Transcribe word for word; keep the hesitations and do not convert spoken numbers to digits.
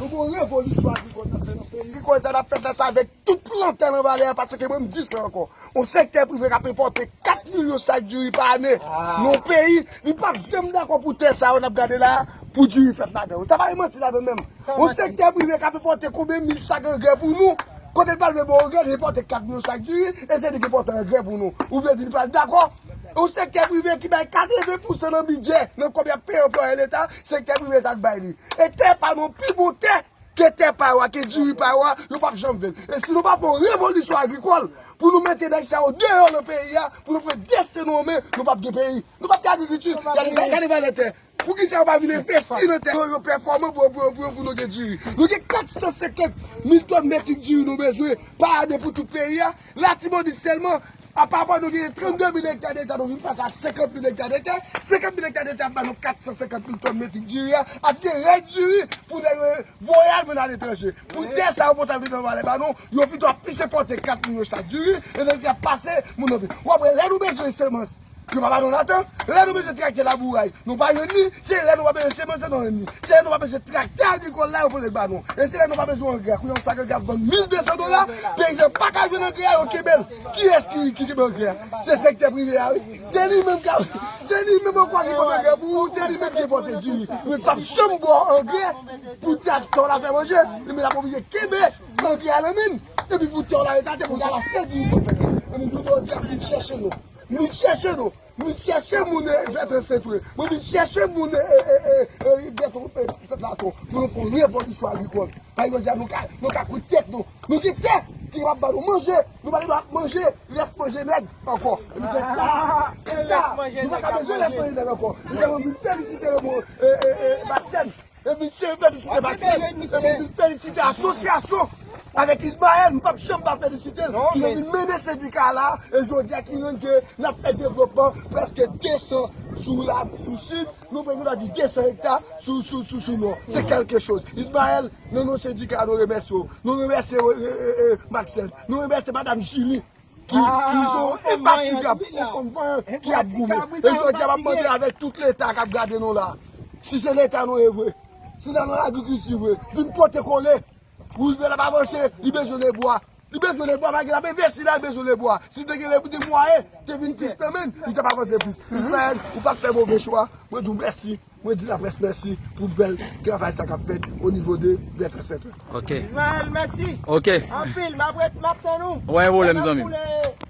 Nou gen yon revolisyon agrikòl n ap fè nan peyi. Agrikòl sa n ap fè sa avèk tout plantè nan vale a, paske mwen m di sa ankò. Yon sektè prive k ap enpòte kat milyon sak diri pa ane. Nan yon peyi, li p ap janm dakò pou tè sa yo n ap gade la, pou diri fèt ladan yo. Sa pa gen manti ladan menm. Yon sektè prive k ap enpòte konbyen mil sak angrè pou nou. Kote l pral vle ba w angrè, li enpòte kat milyon sak diri, e se li ki enpòte angrè pou nou. Ou vle di li pral dakò? Yon sektè prive ki bay katreven pousan nan bidjè, nan kòb y ap peye anplwaye leta, sektè prive sa k bay li. E tè pa nou, pi bon tè, ke tè pa yo a, ke diri pa yo a, yo p ap janm vle l. E si nou pa fè yon revolisyon agrikòl, pou nou mete nèg sa yo deyò nan peyi a, pou nou pran desten nou an men, nou p ap gen peyi. Nou p ap gen agrikilti. Gade, gade, gade valè tè. Poukisa yo pa vin envesti nan tè yo, yo pèfòme pou, pou, pou, pou nou gen diri? Nou gen kat san senkant mil tòn metrik diri nou bezwen pa ane pou tout peyi a. Latibonit sèlman, apa pa nou gen trannde mil ekta de tè, nou vin pase a senkant mil ekta de tè. Senkant mil ekta de tè ap ba nou kat san senkant mil tòn metrik diri a, ap gen rès diri pou nèg yo voye al vin aletranje. Pou tè sa yo pòte al vin nan vale ba nou, yo pito ap plis enpòte kat milyon sak diri, e nan sa ap pase moun nan vi. W ap wè lè nou bezwen semans, yo pa ba nou ladan. Lè nou bezwen traktè labouray, nou pa jwenn li. Se lè nou pa bezwen semans, nou jwenn li. Se lè nou pa bezwen traktè agrikòl la, yo pote ba nou. E se lè nou pa bezwen angrè. Kounye a yon sak angrè ap vann mil de san dola, peyizan pa ka jwenn angrè a, yo kenbe l. Kiyès ki, ki kenbe angrè a? Se sektè prive a, wi. Se li menm k ap, se li menm ankò ki pote angrè pou ou, se li menm ki pote diri. Men l p ap janm ba w angrè pou traktè w la fè manje. Li menm l ap oblije kenbe angrè a nan men l. Epi pou tè w la rete atè pou y al achte diri pou fè. Epi jodi a, vin chèche nou. Vin chèche nou. Vin chèche moun, e, Bètrand Saint-Ouen. Mwen vin chèche moun, e, e, e, e, e, Bètrand, e, Pèp Laton. Pou nou fè yon revolisyon agrikòl. Paske jodi a, nou ka, nou ka kout tèt nou. Nou gen tè ki kapab ba nou manje. Nou pa gen dwa ap manje rès manje nèg ankò. Epi se sa, se sa. Nou pa ka bezwen rès manje nèg ankò. Nou vin felisite le mo, e, e, e, Maxène. Epi se felisite Maxime, epi vin felisite asosyasyon avèk Ismaël, m p ap janm pa felisite l, ki vin mennen sendika la, e jodi a ki rann ke n ap fè devlopman prèske de san sou la, sou sid, nou prèske nou di de san ekta sou, sou, sou, sou nò. Se kèlke choz. Ismaël, nan non sendika a, nou remèsye w. Nou remèsye, e, e, e, e, Maxène. Nou remèsye madanm Julie. Ki, ki son enfatigab, yon fanm vanyan ki ap goumen. E jodi a, m ap mande avèk tout Leta k ap gade nou la, si se Leta nou ye vre, si se nan agrikilti vre, vin pote kole. Woulvè l ap avanse, li bezwen lebwa. Li bezwen lebwa, malgre l ap envesti la, li bezwen lebwa. Si l te gen lebwa, de mwayen, te vin plis nan men l, li t ap avanse plis. Ismaël, ou pa t fè move chwa. Mwen di w mèsi. Mwen di laprès mèsi pou bèl travay sa k ap fèt o nivo de Bètrand Saint-Ouen. Ok. Ismaël, mèsi. Ok. Anpil, m ap ret, m ap tann ou. Wè, pwoblèm, zanmi m.